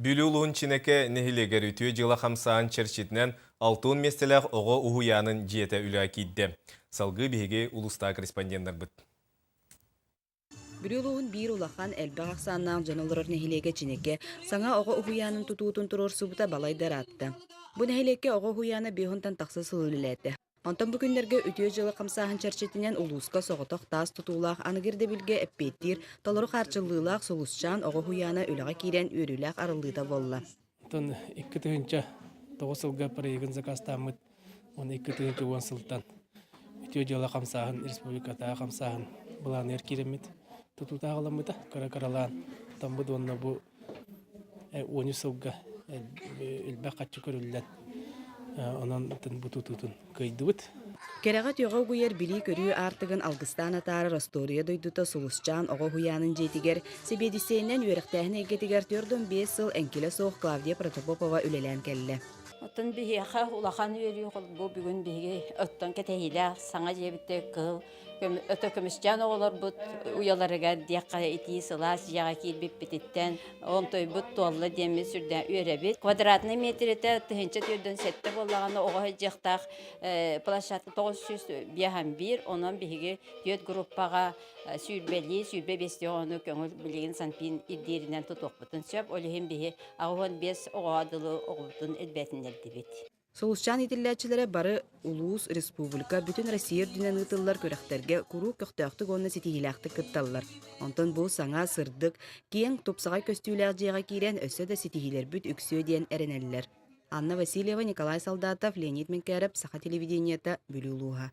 Бүлүү улууһун Чинэкэ нэһилиэгэр үтүө дьыала хамсааһын чэрчитинэн 60 миэстэлээх оҕо уһуйаанын дьиэтэ үлэҕэ киирдэ. Салгыы биһиги улуустааҕы корреспонденнарбыт. Бүлүү улууһун биир улахан, элбэх ахсааннаах дьон олорор нэһилиэгэ Чинэкэ саҥа оҕо уһуйаанын тутуутун туруорсубута балайда ыраатта. Бу нэһилиэккэ оҕо уһуйаана биэһунтан тахса сыл үлэлээтэ. Онтон бу күннэргэ үтүө дьыала хамсааһын чэрчитинэн улууска соҕотох таас тутуулаах аныгы ирдэбилгэ эппиэттиир толору хаарчыллыылаах Сулусчаан оҕо уһуйаана үлэҕэ киирэн үөрүүлээх арыллыыта буолла. Оттон 2009 сылга проегын заказтааммыт уонна 2010 сылтан үтүө дьыала хамсааһын республикатааҕы хамсааһын былааныгар киирэммит тутуута аҕаламмыта кыра-кыралаан тутаммыт уонна бу 13 сылга элбэх харчы көрүллэн онон бу тутуутун кыайдыбыт. Кэрэҕэ түөҕэ угуйар билии-көрүү аартыгын алгыстаан атаарар остуоруйа дойдута Сулусчаан оҕо уһуйаанын дьиэтигэр сэбиэдиссэйинэн үөрэхтээһин эйгэтигэр 45 сыл эҥкилэ суох Клавдия Протопопова үлэлээн кэллэ. Оттон биһиэхэ улахан үөрүү бу бүгүн биһиги оттон кэтэһиилээх саҥа дьиэбитигэр кыһыл Өтө көмүсчээн оҕолорбут уйаларыгар диэххэ итии сылаас дьиэҕэ киирбиппититтэн онтойбут туолла диэммит сүрдээх үөрэбит. Квадратный метрэтэ 1047 буоллаҕына оҕо сылдьыахтаах площадка 951, онон биһиги түөрт группаҕа сүүрбэлии, 25 оҕону көҥүл билигин Санпин ирдииринэн тутуохпутун сөп. Ол иһин биһи 85 оҕоҕо дылы оҕобутун элбэтиннэрдибит. Сулусчаан иитиллээччилэрэ бары улуус, республика, бүтүн Россия үрдүнэн ыытыллар күрэхтэргэ куруук көхтөөхтүк уонна ситиһиилээхтик кытталлар. Онтон бу саҥа, сырдык, киэҥ, тупсаҕай көстүүлээх дьиэҕэ киирэн өссө да ситиһиилэрбит үксүө диэн эрэнэллэр. Анна Васильева, Николай Солдатов, Леонид Менкеров, Саха телевидениета, Бүлүү улууһа.